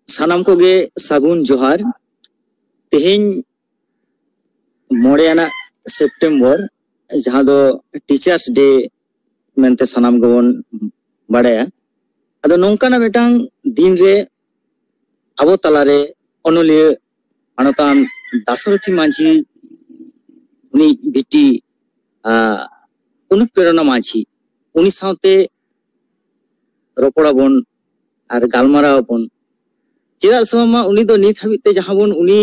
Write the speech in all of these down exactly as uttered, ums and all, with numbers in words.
ᱥᱟᱱᱟᱢ ᱠᱚᱜᱮ ᱥᱟᱹᱜᱩᱱ ᱡᱚᱦᱟᱨ᱾ ᱛᱮᱦᱮᱧ ᱢᱚᱬᱮ ᱟᱱᱟᱜ ᱥᱮᱯᱴᱮᱢᱵᱚᱨ, ᱡᱟᱦᱟᱸ ᱫᱚ ᱴᱤᱪᱟᱨᱥ ᱰᱮ ᱢᱮᱱᱛᱮ ᱥᱟᱱᱟᱢ ᱜᱮᱵᱚᱱ ᱵᱟᱲᱟᱭᱟ᱾ ᱟᱫᱚ ᱱᱚᱝᱠᱟᱱᱟᱜ ᱢᱤᱫᱴᱟᱝ ᱫᱤᱱ ᱨᱮ ᱟᱵᱚ ᱛᱟᱞᱟᱨᱮ ᱚᱱᱚᱞᱤᱭᱟᱹ ᱢᱟᱱᱚᱛᱟᱱ ᱫᱟᱥᱚᱨᱚᱛᱷᱤ ᱢᱟᱹᱡᱷᱤ, ᱩᱱᱤ ᱵᱤᱴᱤ ᱟᱸ, ᱚᱱᱩᱯᱨᱮᱨᱚᱱᱟ ᱢᱟᱹᱡᱷᱤ, ᱩᱱᱤ ᱥᱟᱶᱛᱮ ᱨᱚᱯᱚᱲ ᱟᱵᱚᱱ ᱟᱨ ᱜᱟᱞᱢᱟᱨᱟᱣ ᱟᱵᱚᱱ᱾ ᱪᱮᱫᱟᱜ ᱥᱮ ᱵᱟᱝᱢᱟ ᱩᱱᱤ ᱫᱚ ᱱᱤᱛ ᱦᱟᱹᱵᱤᱡ ᱛᱮ ᱡᱟᱦᱟᱸ ᱵᱚᱱ ᱩᱱᱤ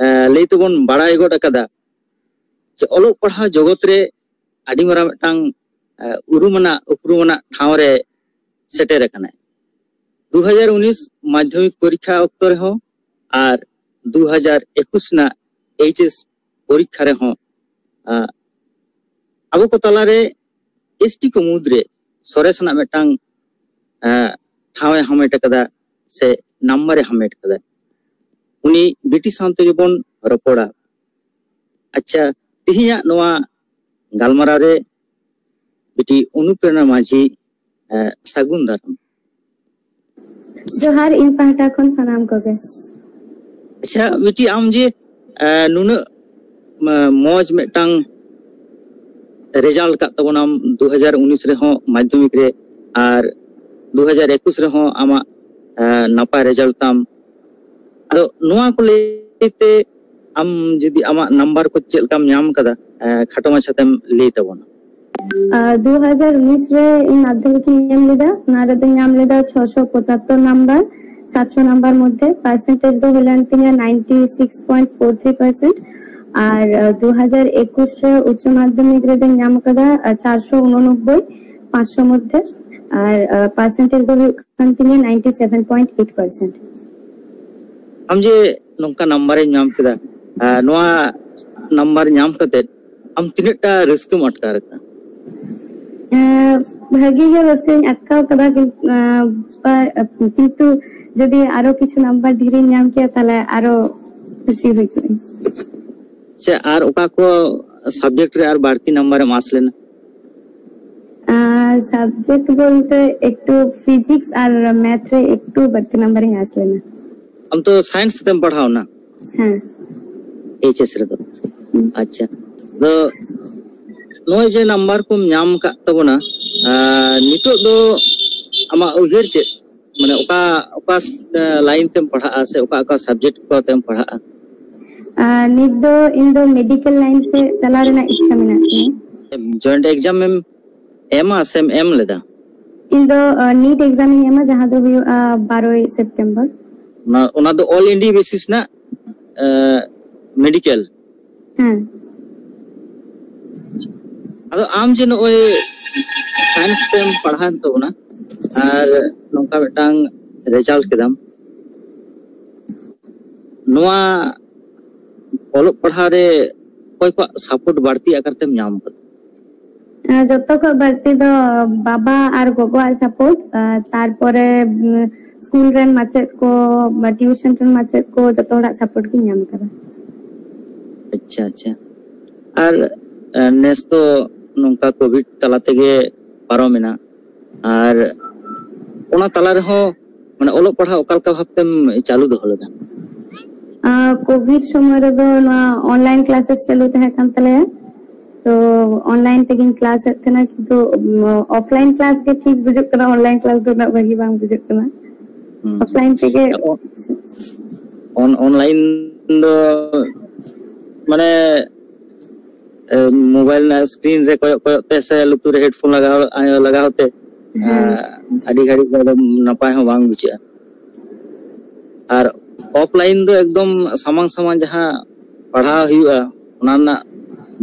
ᱟᱸ, ᱞᱟᱹᱭ ᱛᱮᱵᱚᱱ ᱵᱟᱲᱟᱭ ᱜᱚᱫ ᱟᱠᱟᱫᱟ ᱡᱮ ᱚᱞᱚᱜ ᱯᱟᱲᱦᱟᱣ ᱡᱚᱜᱚᱛ ᱨᱮ ᱟᱹᱰᱤ ᱢᱟᱨᱟᱝ ᱢᱤᱫᱴᱟᱝ ᱟᱸ, ᱩᱨᱩᱢᱟᱱᱟᱜ ᱩᱯᱨᱩᱢᱟᱱᱟᱜ ᱴᱷᱟᱶ ᱨᱮ ᱥᱮᱴᱮᱨ ᱟᱠᱟᱱᱟᱭ᱾ ᱫᱩ ᱦᱟᱡᱟᱨ ᱩᱱᱤᱥ ᱢᱟᱫᱽᱫᱷᱚᱢᱤᱠ ᱯᱚᱨᱤᱠᱠᱷᱟ ᱚᱠᱛᱚ ᱨᱮᱦᱚᱸ ᱟᱨ ᱫᱩ ᱦᱟᱡᱟᱨ ᱮᱠᱩᱥ ᱨᱮᱱᱟᱜ ᱮᱭᱤᱪ ᱮᱥ ᱯᱚᱨᱤᱠᱠᱷᱟ ᱨᱮᱦᱚᱸ, ᱟᱸ, ᱟᱵᱚ ᱠᱚ ᱛᱟᱞᱟᱨᱮ ᱮᱥ ᱴᱤ ᱠᱚ ᱢᱩᱫᱽᱨᱮ ᱥᱚᱨᱮᱥ ᱨᱮᱱᱟᱜ ᱢᱤᱫᱴᱟᱝ ᱟᱸ, ᱴᱷᱟᱶ ᱮ ᱦᱟᱢᱮᱴ ᱟᱠᱟᱫᱟ ᱥᱮ ᱱᱟᱢᱵᱟᱨ ᱮ ᱦᱟᱢᱮᱴ ᱟᱠᱟᱫᱟ᱾ ᱩᱱᱤ ᱵᱤᱴᱤ ᱥᱟᱶ ᱛᱮᱜᱮ ᱵᱚᱱ ᱨᱚᱯᱚᱲᱟ᱾ ᱟᱪᱪᱷᱟ, ᱛᱮᱦᱮᱧᱟᱜ ᱱᱚᱣᱟ ᱜᱟᱞᱢᱟᱨᱟᱣ ᱨᱮ ᱵᱤᱴᱤ ᱚᱱᱩᱯᱨᱮᱨᱚᱱᱟ ᱢᱟᱹᱡᱷᱤ, ᱟᱸ, ᱥᱟᱹᱜᱩᱱ ᱫᱟᱨᱟᱢ᱾ ᱡᱚᱦᱟᱨ ᱤᱧ ᱯᱟᱦᱴᱟ ᱠᱷᱚᱱ ᱥᱟᱱᱟᱢ ᱠᱚᱜᱮ᱾ ᱟᱪᱪᱷᱟ ᱵᱤᱴᱤ, ᱟᱢ ᱡᱮ ᱟᱸ, ᱱᱩᱱᱟᱹᱜ ᱢᱚᱡᱽ ᱢᱤᱫᱴᱟᱝ ᱨᱮᱡᱟᱞᱴ ᱠᱟᱜ ᱛᱟᱵᱚᱱᱟᱢ ᱫᱩ ᱦᱟᱡᱟᱨ ᱩᱱᱤᱥ ᱨᱮᱦᱚᱸ ᱢᱟᱫᱽᱫᱷᱚᱢᱤᱠ ᱨᱮ, ᱟᱨ ᱫᱩ ᱦᱟᱡᱟᱨ ᱮᱠᱩᱥ ᱨᱮᱦᱚᱸ ᱟᱢᱟᱜ ᱟᱸ, ᱱᱟᱯᱟᱭ ᱨᱮᱡᱟᱞᱴ ᱛᱟᱢ᱾ ᱟᱫᱚ ᱱᱚᱣᱟ ᱠᱚ ᱞᱟᱹᱭ ᱛᱮ ᱟᱢ ᱡᱩᱫᱤ ᱟᱢᱟᱜ ᱱᱟᱢᱵᱟᱨ ᱠᱚ ᱪᱮᱫ ᱞᱮᱠᱟᱢ ᱧᱟᱢ ᱠᱟᱫᱟ, ᱟᱸ, ᱠᱷᱟᱴᱚ ᱢᱟᱪᱷᱟᱛᱮᱢ ᱞᱟᱹᱭ ᱛᱟᱵᱚᱱᱟ᱾ ᱟᱨ ᱫᱩ ᱦᱟᱡᱟᱨ ᱩᱱᱤᱥ ᱨᱮ ᱤᱧ ᱢᱟᱫᱽᱫᱷᱚᱢᱤᱠ ᱤᱧ ᱮᱢ ᱞᱮᱫᱟ, ᱚᱱᱟ ᱨᱮᱫᱚᱧ ᱧᱟᱢ ᱞᱮᱫᱟ ᱪᱷᱚᱥᱚ ᱯᱚᱸᱪᱟᱛᱛᱳᱨ ᱱᱟᱢᱵᱟᱨ, ᱥᱟᱛᱥᱚ ᱱᱟᱢᱵᱟᱨ ᱢᱚᱫᱽᱫᱷᱮ᱾ ᱯᱟᱨᱥᱮᱱᱴᱮᱡᱽ ᱫᱚ ᱦᱩᱭ ᱞᱮᱱ ᱛᱤᱧᱟ ninety six point four three percent. ᱟᱨ ᱫᱩ ᱦᱟᱡᱟᱨ ᱮᱠᱩᱥ ᱨᱮ ᱩᱪᱪᱚ ᱢᱟᱫᱽᱫᱷᱚᱢᱤᱠ ᱨᱮᱫᱚᱧ ᱧᱟᱢ ᱟᱠᱟᱫᱟ ᱪᱟᱨᱥᱚ ᱩᱱᱚᱱᱚᱵᱵᱳᱭ ᱯᱟᱸᱪᱥᱚ ᱢᱚᱫᱽᱫᱷᱮ᱾ ᱟᱨ ᱯᱟᱨᱥᱮᱱᱴᱮᱡᱽ ᱫᱚ ᱦᱩᱭᱩᱜ ᱠᱟᱱ ᱛᱤᱧᱟ ninety seven point eight percent. ᱟᱢ ᱡᱮ ᱱᱚᱝᱠᱟ ᱱᱟᱢᱵᱟᱨ ᱮᱢ ᱧᱟᱢ ᱠᱮᱫᱟ, ᱟᱨ ᱱᱚᱣᱟ ᱱᱟᱢᱵᱟᱨ ᱧᱟᱢ ᱠᱟᱛᱮ ᱟᱢ ᱛᱤᱱᱟᱹᱜ ᱴᱟ ᱨᱟᱹᱥᱠᱟᱹᱢ ᱟᱴᱠᱟᱨ ᱠᱟᱱᱟ? ᱵᱷᱟᱹᱜᱤ ᱜᱮ ᱨᱟᱹᱥᱠᱟᱹᱧ ᱟᱴᱠᱟᱨ ᱠᱟᱫᱟ, ᱠᱤᱱ-, ᱟᱸ, ᱵᱟ-, ᱠᱤᱱᱛᱩ ᱡᱩᱫᱤ ᱟᱨᱚ ᱠᱤᱪᱷᱩ ᱱᱟᱢᱵᱟᱨ ᱰᱷᱮᱨᱤᱧ ᱧᱟᱢ ᱠᱮᱭᱟ, ᱛᱟᱦᱞᱮ ᱟᱨᱚ ᱠᱩᱥᱤ ᱦᱩᱭ ᱠᱚᱜᱼᱟ᱾ ᱟᱪᱪᱷᱟ, ᱟᱨ ᱚᱠᱟ ᱠᱚ ᱥᱟᱵᱡᱮᱠᱴ ᱨᱮ ᱟᱨ ᱵᱟᱹᱲᱛᱤ ᱱᱟᱢᱵᱟᱨ ᱮᱢ ᱟᱸᱥ ᱞᱮᱱᱟ? ᱟᱸ, ᱥᱟᱵᱡᱮᱠᱴ ᱵᱚᱞᱛᱮ ᱮᱠᱴᱩ ᱯᱷᱤᱡᱤᱠᱥ ᱟᱨ ᱢᱮᱛᱷ ᱨᱮ ᱮᱠᱴᱩ ᱵᱟᱹᱲᱛᱤ ᱱᱟᱢᱵᱟᱨ ᱤᱧ ᱟᱸᱥ ᱞᱮᱱᱟ᱾ ᱟᱢ ᱛᱚ ᱥᱟᱭᱮᱱᱥ ᱛᱮᱢ ᱯᱟᱲᱦᱟᱣ ᱱᱟ? ᱦᱮᱸ᱾ ᱮᱭᱤᱪ ᱮᱥ ᱨᱮᱫᱚ᱾ ᱦᱩᱸ᱾ ᱟᱪᱪᱷᱟ, ᱟᱫᱚ ᱱᱚᱜᱼᱚᱭ ᱡᱮ ᱱᱟᱢᱵᱟᱨ ᱠᱚᱢ ᱧᱟᱢ ᱟᱠᱟᱫ ᱛᱟᱵᱚᱱᱟ, ᱟᱨ ᱱᱤᱛᱚᱜ ᱫᱚ ᱟᱢᱟᱜ ᱩᱭᱦᱟᱹᱨ ᱪᱮᱫ, ᱢᱟᱱᱮ ᱚᱠᱟ ᱚᱠᱟ ᱞᱟᱭᱤᱱ ᱛᱮᱢ ᱯᱟᱲᱦᱟᱜᱼᱟ ᱥᱮ ᱚᱠᱟ ᱚᱠᱟ ᱥᱟᱵᱡᱮᱠᱴ ᱠᱚ ᱛᱮᱢ ᱯᱟᱲᱦᱟᱜᱼᱟ? ᱟᱨ ᱱᱤᱛ ᱫᱚ ᱤᱧ ᱫᱚ ᱢᱮᱰᱤᱠᱮᱞ ᱞᱟᱭᱤᱱ ᱥᱮᱫ ᱪᱟᱞᱟᱣ ᱨᱮᱱᱟᱜ ᱤᱪᱪᱷᱟ ᱢᱮᱱᱟᱜ ᱛᱤᱧᱟᱹ᱾ ᱡᱚᱭᱮᱱᱴ ᱮᱠᱡᱟᱢ ᱮᱢ ᱮᱢᱟ ᱥᱮᱢ ᱮᱢ ᱞᱮᱫᱟ? ᱤᱧ ᱫᱚ ᱱᱤᱴ ᱮᱠᱡᱟᱢ ᱤᱧ ᱮᱢᱟ, ᱡᱟᱦᱟᱸ ᱫᱚ ᱦᱩᱭᱩᱜᱼᱟ ᱵᱟᱨᱚᱭ ᱥᱮᱯᱴᱮᱢᱵᱚᱨ᱾ ᱚᱱᱟ, ᱚᱱᱟ ᱫᱚ ᱚᱞ ᱤᱱᱰᱤᱭᱟ ᱵᱮᱥᱤᱥ ᱨᱮᱱᱟᱜ ᱢᱮᱰᱤᱠᱮᱞ? ᱦᱮᱸ᱾ ᱟᱫᱚ ᱟᱢ ᱡᱮ ᱱᱚᱜᱼᱚᱭ ᱥᱟᱭᱮᱱᱥ ᱛᱮᱢ ᱯᱟᱲᱦᱟᱣᱮᱱ ᱛᱟᱵᱚᱱᱟ ᱟᱨ ᱱᱚᱝᱠᱟ ᱢᱤᱫᱴᱟᱝ ᱨᱮᱡᱟᱞᱴ ᱠᱮᱫᱟᱢ, ᱱᱚᱣᱟ ᱚᱞᱚᱜ ᱯᱟᱲᱦᱟᱣ ᱨᱮ ᱚᱠᱚᱭ ᱠᱚᱣᱟᱜ ᱥᱟᱯᱳᱨᱴ ᱵᱟᱹᱲᱛᱤ ᱟᱠᱟᱨ ᱛᱮᱢ ᱧᱟᱢ ᱠᱟᱫᱟ? ᱡᱚᱛᱚ ᱠᱷᱚᱱ ᱵᱟᱹᱲᱛᱤ ᱫᱚ ᱵᱟᱵᱟ ᱟᱨ ᱜᱚᱜᱚᱣᱟᱜ ᱥᱟᱯᱳᱨᱴ, ᱛᱟᱨᱯᱚᱨᱮ ᱥᱠᱩᱞ ᱨᱮᱱ ᱢᱟᱪᱮᱫ ᱠᱚ, ᱴᱤᱭᱩᱥᱚᱱ ᱨᱮᱱ ᱢᱟᱪᱮᱫ ᱠᱚ, ᱡᱚᱛᱚ ᱦᱚᱲᱟᱜ ᱥᱟᱯᱳᱨᱴ ᱜᱤᱧ ᱧᱟᱢ ᱟᱠᱟᱫᱟ᱾ ᱟᱪᱪᱷᱟ, ᱟᱪᱪᱷᱟ᱾ ᱟᱨ ᱱᱮᱥ ᱫᱚ ᱱᱚᱝᱠᱟ ᱠᱳᱵᱷᱤᱰ ᱛᱟᱞᱟ ᱛᱮᱜᱮ ᱯᱟᱨᱚᱢᱮᱱᱟ, ᱟᱨ ᱚᱱᱟ ᱛᱟᱞᱟ ᱨᱮᱦᱚᱸ ᱢᱟᱱᱮ ᱚᱞᱚᱜ ᱯᱟᱲᱦᱟᱣ ᱚᱠᱟ ᱞᱮᱠᱟ ᱵᱷᱟᱵ ᱛᱮᱢ ᱪᱟᱹᱞᱩ ᱫᱚᱦᱚ ᱞᱮᱫᱟ? ᱠᱳᱵᱷᱤᱰ ᱥᱚᱢᱚᱭ ᱨᱮᱫᱚ ᱱᱚᱣᱟ ᱚᱱᱞᱟᱭᱤᱱ ᱠᱞᱟᱥᱮᱥ ᱪᱟᱹᱞᱩ ᱛᱟᱦᱮᱸ ᱠᱟᱱ ᱛᱟᱞᱮᱭᱟ, ᱛᱚ ᱚᱱᱞᱟᱭᱤᱱ ᱛᱮᱜᱤᱧ ᱠᱞᱟᱥ ᱮᱫ ᱛᱟᱦᱮᱱᱟ, ᱠᱤᱱᱛᱩ ᱚᱯᱷᱞᱟᱭᱤᱱ ᱠᱞᱟᱥ ᱜᱮ ᱴᱷᱤᱠ ᱵᱩᱡᱩᱜ ᱠᱟᱱᱟ, ᱚᱱᱞᱟᱭᱤᱱ ᱠᱞᱟᱥ ᱫᱚ ᱩᱱᱟᱹᱜ ᱵᱷᱟᱹᱜᱤ ᱵᱟᱝ ᱵᱩᱡᱩᱜ ᱠᱟᱱᱟ᱾ ᱚᱯᱷᱞᱟᱭᱤᱱ ᱛᱮᱜᱮ᱾ ᱚᱱᱞᱟᱭᱤᱱ ᱫᱚ ᱢᱟᱱᱮ ᱢᱳᱵᱟᱭᱤᱞ ᱨᱮᱱᱟᱜ ᱥᱠᱨᱤᱱ ᱨᱮ ᱠᱚᱭᱚᱜ ᱠᱚᱭᱚᱜ ᱛᱮ ᱥᱮ ᱞᱩᱛᱩᱨ ᱨᱮ ᱦᱮᱰᱯᱷᱳᱱ ᱞᱟᱜᱟᱣ ᱞᱟᱜᱟᱣ ᱛᱮ ᱟᱹᱰᱤ ᱜᱷᱟᱹᱲᱤᱡ ᱫᱚ ᱱᱟᱯᱟᱭ ᱦᱚᱸ ᱵᱟᱝ ᱵᱩᱡᱷᱟᱹᱜᱼᱟ᱾ ᱟᱨ ᱚᱯᱷᱞᱟᱭᱤᱱ ᱫᱚ ᱮᱠᱫᱚᱢ ᱥᱟᱢᱟᱝ ᱥᱟᱢᱟᱝ ᱡᱟᱦᱟᱸ ᱯᱟᱲᱦᱟᱣ ᱦᱩᱭᱩᱜᱼᱟ, ᱚᱱᱟ ᱨᱮᱱᱟᱜ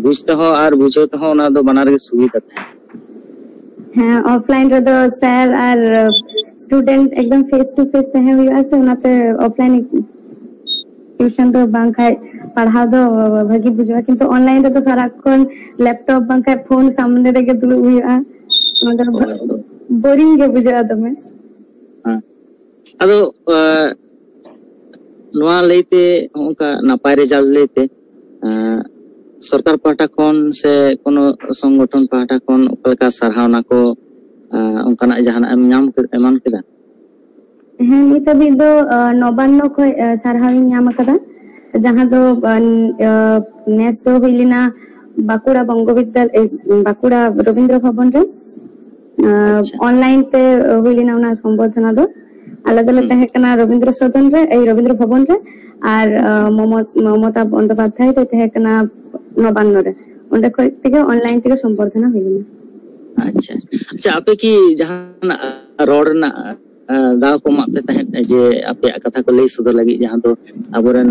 ᱵᱩᱡᱽ ᱛᱮᱦᱚᱸ ᱟᱨ ᱵᱩᱡᱷᱟᱹᱣ ᱛᱮᱦᱚᱸ ᱚᱱᱟ ᱫᱚ ᱵᱟᱱᱟᱨ ᱜᱮ ᱥᱩᱵᱤᱫᱷᱟ ᱛᱟᱦᱮᱸᱱᱟ᱾ ᱦᱮᱸ, ᱚᱯᱷᱞᱟᱭᱤᱱ ᱨᱮᱫᱚ ᱥᱮᱨ ᱟᱨ ᱥᱴᱩᱰᱮᱱᱴ ᱮᱠᱫᱚᱢ ᱯᱷᱮᱥ ᱴᱩ ᱯᱷᱮᱥ ᱛᱟᱦᱮᱸ ᱦᱩᱭᱩᱜᱼᱟ ᱥᱮ, ᱚᱱᱟᱛᱮ ᱚᱯᱷᱞᱟᱭᱤᱱ ᱴᱤᱭᱩᱥᱚᱱ ᱫᱚ ᱵᱟᱝ ᱠᱷᱟᱡ ᱯᱟᱲᱦᱟᱣ ᱫᱚ ᱵᱷᱟᱹᱜᱤ ᱵᱩᱡᱷᱟᱹᱜᱼᱟ, ᱠᱤᱱᱛᱩ ᱚᱱᱞᱟᱭᱤᱱ ᱨᱮᱫᱚ ᱥᱟᱨᱟᱠᱷᱚᱱ ᱞᱮᱯᱴᱚᱯ ᱵᱟᱝᱠᱷᱟᱡ ᱯᱷᱳᱱ ᱥᱟᱢᱱᱮ ᱨᱮᱜᱮ ᱫᱩᱲᱩᱵ ᱦᱩᱭᱩᱜᱼᱟ, ᱚᱱᱟ ᱫᱚ ᱵᱳᱨᱤᱝ ᱜᱮ ᱵᱩᱡᱷᱟᱹᱜᱼᱟ ᱫᱚᱢᱮ᱾ ᱟᱫᱚ ᱱᱚᱣᱟ ᱞᱟᱹᱭᱛᱮ, ᱦᱚᱸᱜᱼᱚᱝᱠᱟ ᱱᱟᱯᱟᱭ ᱨᱮᱡᱟᱞᱴ ᱞᱟᱹᱭᱛᱮ ᱥᱚᱨᱠᱟᱨ ᱯᱟᱦᱴᱟ ᱠᱷᱚᱱ ᱥᱮ ᱠᱳᱱᱳ ᱥᱚᱝᱜᱚᱴᱷᱚᱱ ᱯᱟᱦᱴᱟ ᱠᱷᱚᱱ ᱚᱠᱟ ᱞᱮᱠᱟ ᱥᱟᱨᱦᱟᱣᱱᱟ ᱠᱚ ᱚᱱᱠᱟᱱᱟᱜ ᱡᱟᱦᱟᱱᱟᱜ ᱮᱢ ᱧᱟᱢ ᱠᱮᱫ, ᱮᱢᱟᱱ ᱠᱮᱫᱟ? ᱦᱮᱸ, ᱱᱤᱛ ᱦᱟᱹᱵᱤᱡ ᱫᱚ ᱱᱚᱵᱟᱱᱱᱚ ᱠᱷᱚᱱ ᱥᱟᱨᱦᱟᱣ ᱤᱧ ᱧᱟᱢ ᱟᱠᱟᱫᱟ, ᱡᱟᱦᱟᱸ ᱫᱚ ᱱᱮᱥ ᱫᱚ ᱦᱩᱭ ᱞᱮᱱᱟ ᱵᱟᱸᱠᱩᱲᱟ ᱵᱚᱝᱜᱚ ᱵᱤᱫᱽᱫᱟᱞᱚᱭ, ᱵᱟᱸᱠᱩᱲᱟ ᱨᱚᱵᱤᱱᱫᱨᱚ ᱵᱷᱚᱵᱚᱱ ᱨᱮ᱾ ᱚᱱᱞᱟᱭᱤᱱ ᱛᱮ ᱦᱩᱭ ᱞᱮᱱᱟ ᱚᱱᱟ ᱥᱚᱢᱵᱚᱨᱫᱷᱚᱱᱟ ᱫᱚ᱾ ᱟᱞᱮ ᱫᱚᱞᱮ ᱛᱟᱦᱮᱸ ᱠᱟᱱᱟ ᱨᱚᱵᱤᱱᱫᱨᱚ ᱥᱚᱫᱚᱱ ᱨᱮ, ᱮᱭ ᱨᱚᱵᱤᱱᱫᱨᱚ ᱵᱷᱚᱵᱚᱱ ᱨᱮ, ᱟᱨ ᱢᱚᱢᱚᱛᱟ ᱵᱚᱱᱫᱚᱯᱟᱫᱽᱫᱷᱟᱭ ᱨᱮ ᱛᱟᱦᱮᱸ ᱠᱟᱱᱟ ᱱᱚᱵᱟᱱᱱᱚ ᱨᱮ᱾ ᱚᱸᱰᱮ ᱠᱷᱚᱱ ᱛᱮᱜᱮ ᱚᱱᱞᱟᱭᱤᱱ ᱛᱮᱜᱮ ᱥᱚᱢᱵᱚᱨᱫᱷᱚᱱᱟ ᱦᱩᱭ ᱞᱮᱱᱟ᱾ ᱟᱪᱪᱷᱟ, ᱟᱪᱪᱷᱟ, ᱟᱯᱮ ᱠᱤ ᱡᱟᱦᱟᱱᱟᱜ ᱨᱚᱲ ᱨᱮᱱᱟᱜ ᱫᱟᱣ ᱠᱚ ᱮᱢᱟᱜ ᱯᱮ ᱛᱟᱦᱮᱸᱫ, ᱡᱮ ᱟᱯᱮᱭᱟᱜ ᱠᱟᱛᱷᱟ ᱠᱚ ᱞᱟᱹᱭ ᱥᱚᱫᱚᱨ ᱞᱟᱹᱜᱤᱫ, ᱡᱟᱦᱟᱸ ᱫᱚ ᱟᱵᱚᱨᱮᱱ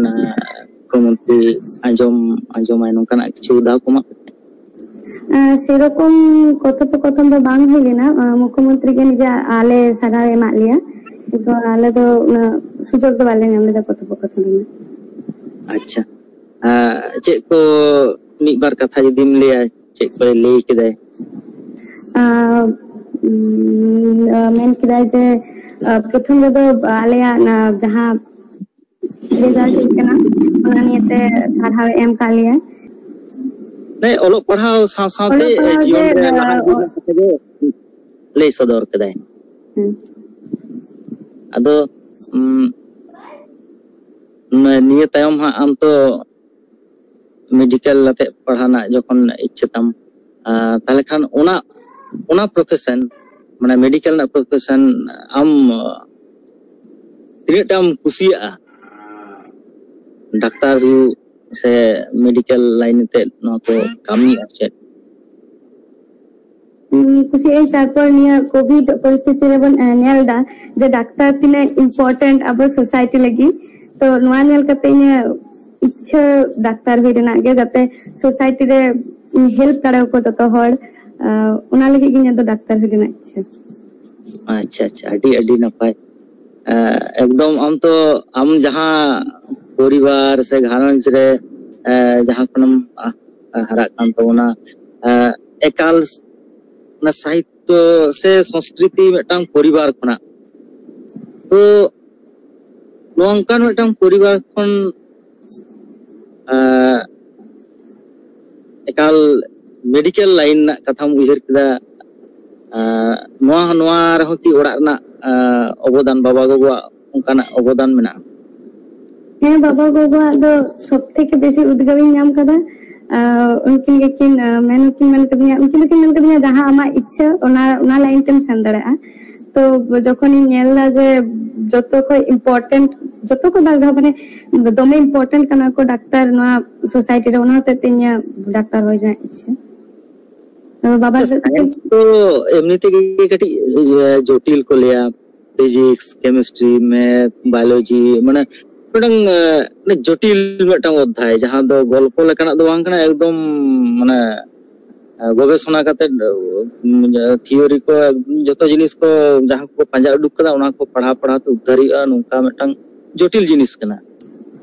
ᱢᱩᱠᱷᱭᱚᱢᱚᱱᱛᱨᱤ ᱟᱸᱡᱚᱢ ᱟᱸᱡᱚᱢᱟᱭ, ᱱᱚᱝᱠᱟᱱᱟᱜ ᱠᱤᱪᱷᱩ ᱫᱟᱣ ᱠᱚ ᱮᱢᱟᱜ ᱯᱮ ᱛᱟᱦᱮᱸᱫ? ᱥᱮᱨᱚᱠᱚᱢ ᱠᱚᱛᱷᱚᱯᱚᱠᱚᱛᱷᱚᱱ ᱫᱚ ᱵᱟᱝ ᱦᱩᱭ ᱞᱮᱱᱟ᱾ ᱢᱩᱠᱷᱭᱚᱢᱚᱱᱛᱨᱤ ᱜᱮ ᱱᱤᱡᱮ ᱟᱞᱮ ᱥᱟᱨᱦᱟᱣ ᱮᱢᱟᱜ ᱞᱮᱭᱟ, ᱠᱤᱱᱛᱩ ᱟᱞᱮ ᱫᱚ ᱩᱱᱟᱹᱜ ᱥᱩᱡᱳᱜᱽ ᱫᱚ ᱵᱟᱞᱮ ᱧᱟᱢ ᱞᱮᱫᱟ ᱠᱚᱛᱷᱚᱯᱚᱠᱚᱛᱷᱚᱱ ᱨᱮᱱᱟᱜ᱾ ᱟᱪᱪᱷᱟ, ᱪᱮᱫ ᱠᱚ ᱢᱤᱫ ᱵᱟᱨ ᱠᱟᱛᱷᱟ ᱡᱩᱫᱤᱢ ᱞᱟᱹᱭᱟ, ᱪᱮᱫ ᱠᱚᱭ ᱞᱟᱹᱭ ᱠᱮᱫᱟᱭ? ᱢᱮᱱ ᱠᱮᱫᱟᱭ ᱡᱮ ᱯᱨᱚᱛᱷᱚᱢ ᱨᱮᱫᱚ ᱟᱞᱮᱭᱟᱜ ᱡᱟᱦᱟᱸ ᱨᱮᱡᱟᱞᱴ ᱦᱮᱡ ᱠᱟᱱᱟ, ᱚᱱᱟ ᱱᱤᱭᱮᱛᱮ ᱥᱟᱨᱦᱟᱣ ᱮ ᱮᱢ ᱠᱟᱜ ᱞᱮᱭᱟ᱾ ᱚᱞᱚᱜ ᱯᱟᱲᱦᱟᱣ ᱥᱟᱶ ᱥᱟᱶᱛᱮ ᱡᱤᱭᱚᱱ ᱨᱮ ᱞᱟᱦᱟ ᱤᱫᱤ ᱨᱮᱱᱟᱜ ᱠᱟᱛᱷᱟ ᱜᱮ ᱞᱟᱹᱭ ᱥᱚᱫᱚᱨ ᱠᱮᱫᱟᱭ᱾ ᱟᱫᱚ ᱱᱤᱭᱟᱹ ᱛᱟᱭᱚᱢ ᱦᱟᱸᱜ ᱟᱢ ᱛᱚ ᱢᱮᱰᱤᱠᱮᱞ ᱟᱛᱮ ᱯᱟᱲᱦᱟᱣ ᱨᱮᱱᱟᱜ ᱡᱚᱠᱷᱚᱱ ᱤᱪᱪᱷᱟᱹ ᱛᱟᱢ, ᱛᱟᱦᱞᱮ ᱠᱷᱟᱱ ᱚᱱᱟ ᱚᱱᱟ ᱯᱨᱚᱯᱷᱮᱥᱚᱱ, ᱢᱟᱱᱮ ᱢᱮᱰᱤᱠᱮᱞ ᱨᱮᱱᱟᱜ ᱯᱨᱚᱯᱷᱮᱥᱚᱱ ᱟᱢ ᱛᱤᱱᱟᱹᱜ ᱴᱟᱢ ᱠᱩᱥᱤᱭᱟᱜᱼᱟ? ᱰᱟᱠᱛᱟᱨ ᱦᱩᱭᱩᱜ ᱥᱮ ᱢᱮᱰᱤᱠᱮᱞ ᱞᱟᱭᱤᱱ ᱛᱮ ᱱᱚᱣᱟ ᱠᱚ ᱠᱟᱹᱢᱤ ᱟᱨ ᱪᱮᱫ? ᱠᱩᱥᱤᱭᱟᱜ ᱟᱹᱧ᱾ ᱛᱟᱨᱯᱚᱨ ᱱᱤᱭᱟᱹ ᱠᱳᱵᱷᱤᱰ ᱯᱚᱨᱤᱥᱛᱷᱤᱛᱤ ᱨᱮᱵᱚᱱ ᱧᱮᱞ ᱮᱫᱟ ᱡᱮ ᱰᱟᱠᱛᱟᱨ ᱛᱤᱱᱟᱹᱜ ᱤᱢᱯᱚᱨᱴᱮᱱᱴ ᱟᱵᱚ ᱥᱳᱥᱟᱭᱴᱤ ᱞᱟᱹᱜᱤᱫ᱾ ᱛᱚ ᱱᱚᱣᱟ ᱧᱮᱞ ᱠᱟᱛᱮ ᱤᱧᱟᱹᱜ ᱤᱪᱪᱷᱟᱹ ᱰᱟᱠᱛᱟᱨ ᱦᱩᱭ ᱨᱮᱱᱟᱜ ᱜᱮ, ᱡᱟᱛᱮ ᱥᱳᱥᱟᱭᱴᱤ ᱨᱮ ᱦᱮᱞᱯ ᱫᱟᱲᱮᱭᱟᱠᱚ ᱡᱚᱛᱚ ᱦᱚᱲ᱾ ᱚᱱᱟ ᱞᱟᱹᱜᱤᱫ ᱜᱮ ᱤᱧᱟᱹᱜ ᱫᱚ ᱰᱟᱠᱛᱟᱨ ᱦᱩᱭ ᱨᱮᱱᱟᱜ ᱤᱪᱪᱷᱟᱹ᱾ ᱟᱪᱪᱷᱟ, ᱟᱪᱪᱷᱟ, ᱟᱹᱰᱤ ᱟᱹᱰᱤ ᱱᱟᱯᱟᱭ᱾ ᱮᱠᱫᱚᱢ ᱟᱢ ᱛᱚ, ᱟᱢ ᱡᱟᱦᱟᱸ ᱯᱚᱨᱤᱵᱟᱨ ᱥᱮ ᱜᱷᱟᱨᱚᱸᱡᱽ ᱨᱮ ᱡᱟᱦᱟᱸ ᱠᱷᱚᱱᱮᱢ ᱦᱟᱨᱟᱜ ᱠᱟᱱ ᱛᱟᱵᱚᱱᱟ, ᱮᱠᱟᱞ ᱚᱱᱟ ᱥᱟᱦᱤᱛᱛᱚ ᱥᱮ ᱥᱚᱸᱥᱠᱨᱤᱛᱤ ᱢᱤᱫᱴᱟᱝ ᱯᱚᱨᱤᱵᱟᱨ ᱠᱷᱚᱱᱟᱜ᱾ ᱛᱚ ᱱᱚᱝᱠᱟᱱ ᱢᱤᱫᱴᱟᱝ ᱯᱚᱨᱤᱵᱟᱨ ᱠᱷᱚᱱ ᱮᱠᱟᱞ ᱢᱮᱰᱤᱠᱮᱞ ᱞᱟᱭᱤᱱ ᱨᱮᱱᱟᱜ ᱠᱟᱛᱷᱟᱢ ᱩᱭᱦᱟᱹᱨ ᱠᱮᱫᱟ, ᱟᱨ ᱱᱚᱣᱟ ᱱᱚᱣᱟ ᱨᱮᱦᱚᱸ ᱠᱤ ᱚᱲᱟᱜ ᱨᱮᱱᱟᱜ ᱟᱨ ᱚᱵᱚᱫᱟᱱ, ᱵᱟᱵᱟ ᱜᱚᱜᱚᱣᱟᱜ ᱚᱱᱠᱟᱱᱟᱜ ᱚᱵᱚᱫᱟᱱ ᱢᱮᱱᱟᱜᱼᱟ? ᱦᱮᱸ, ᱵᱟᱵᱟ ᱜᱚᱜᱚᱣᱟᱜ ᱫᱚ ᱥᱚᱵ ᱛᱷᱮᱠᱮ ᱵᱮᱥᱤ ᱩᱫᱽᱜᱟᱹᱣ ᱤᱧ ᱧᱟᱢ ᱠᱟᱫᱟ᱾ ᱟᱨ ᱩᱱᱠᱤᱱ ᱜᱮᱠᱤᱱ ᱟᱨ ᱢᱮᱱ ᱦᱚᱸᱠᱤᱱ ᱢᱮᱱ ᱠᱟᱫᱤᱧᱟ, ᱩᱱᱠᱤᱱ ᱫᱚᱠᱤᱱ ᱢᱮᱱ ᱠᱟᱫᱤᱧᱟ, ᱡᱟᱦᱟᱸ ᱟᱢᱟᱜ ᱤᱪᱪᱷᱟᱹ ᱚᱱᱟ ᱚᱱᱟ ᱞᱟᱭᱤᱱ ᱛᱮᱢ ᱥᱮᱱ ᱫᱟᱲᱮᱭᱟᱜᱼᱟ᱾ ᱛᱚ ᱡᱚᱠᱷᱚᱱᱤᱧ ᱧᱮᱞ ᱫᱟ ᱡᱮ ᱡᱚᱛᱚ ᱠᱷᱚᱡ ᱤᱢᱯᱚᱨᱴᱮᱱᱴ, ᱡᱚᱛᱚ ᱠᱷᱚᱡ ᱵᱷᱟᱜᱮ ᱢᱟᱱᱮ ᱫᱚᱢᱮ ᱤᱢᱯᱚᱨᱴᱮᱱᱴ ᱠᱟᱱᱟ ᱠᱚ ᱰᱟᱠᱛᱟᱨ ᱱᱚᱣᱟ ᱥᱳᱥᱟᱭᱴᱤ ᱨᱮ, ᱚᱱᱟ ᱦᱚᱛᱮᱡ ᱛᱮ ᱤᱧᱟᱹᱜ ᱰᱟᱠᱛᱟᱨ ᱦᱩᱭ ᱨᱮᱱᱟᱜ ᱤᱪᱪᱷᱟᱹ᱾ ᱛᱚ ᱵᱟᱵᱟ ᱫᱚ ᱥᱟᱭᱮᱱᱥ ᱫᱚ ᱮᱢᱱᱤ ᱛᱮᱜᱮ ᱠᱟᱹᱴᱤᱡ ᱡᱚᱴᱤᱞ ᱠᱚ ᱞᱟᱹᱭᱟ, ᱯᱷᱤᱡᱤᱠᱥ, ᱠᱮᱢᱤᱥᱴᱨᱤ, ᱢᱮᱛᱷ, ᱵᱟᱭᱳᱞᱚᱡᱤ, ᱢᱟᱱᱮ ᱢᱤᱫᱴᱟᱝ ᱟᱨ, ᱢᱤᱫᱴᱟᱝ ᱡᱚᱴᱤᱞ ᱢᱤᱫᱴᱟᱝ ᱚᱫᱽᱫᱷᱟᱭ, ᱡᱟᱦᱟᱸ ᱫᱚ ᱜᱚᱞᱯᱚ ᱞᱮᱠᱟᱱᱟᱜ ᱫᱚ ᱵᱟᱝ ᱠᱟᱱᱟ, ᱮᱠᱫᱚᱢ ᱢᱟᱱᱮ ᱟᱨ, ᱜᱚᱵᱮᱥᱚᱱᱟ ᱠᱟᱛᱮ ᱩᱢ, ᱛᱷᱤᱭᱳᱨᱤ ᱠᱚ, ᱡᱚᱛᱚ ᱡᱤᱱᱤᱥ ᱠᱚ ᱡᱟᱦᱟᱸ ᱠᱚ ᱯᱟᱸᱡᱟ ᱩᱰᱩᱠ ᱠᱟᱫᱟ, ᱚᱱᱟ ᱠᱚ ᱯᱟᱲᱦᱟᱣ ᱯᱟᱲᱦᱟᱣ ᱛᱮ ᱩᱫᱽᱫᱷᱟᱨ ᱦᱩᱭᱩᱜᱼᱟ, ᱱᱚᱝᱠᱟ ᱢᱤᱫᱴᱟᱝ ᱡᱚᱴᱤᱞ ᱡᱤᱱᱤᱥ ᱠᱟᱱᱟ᱾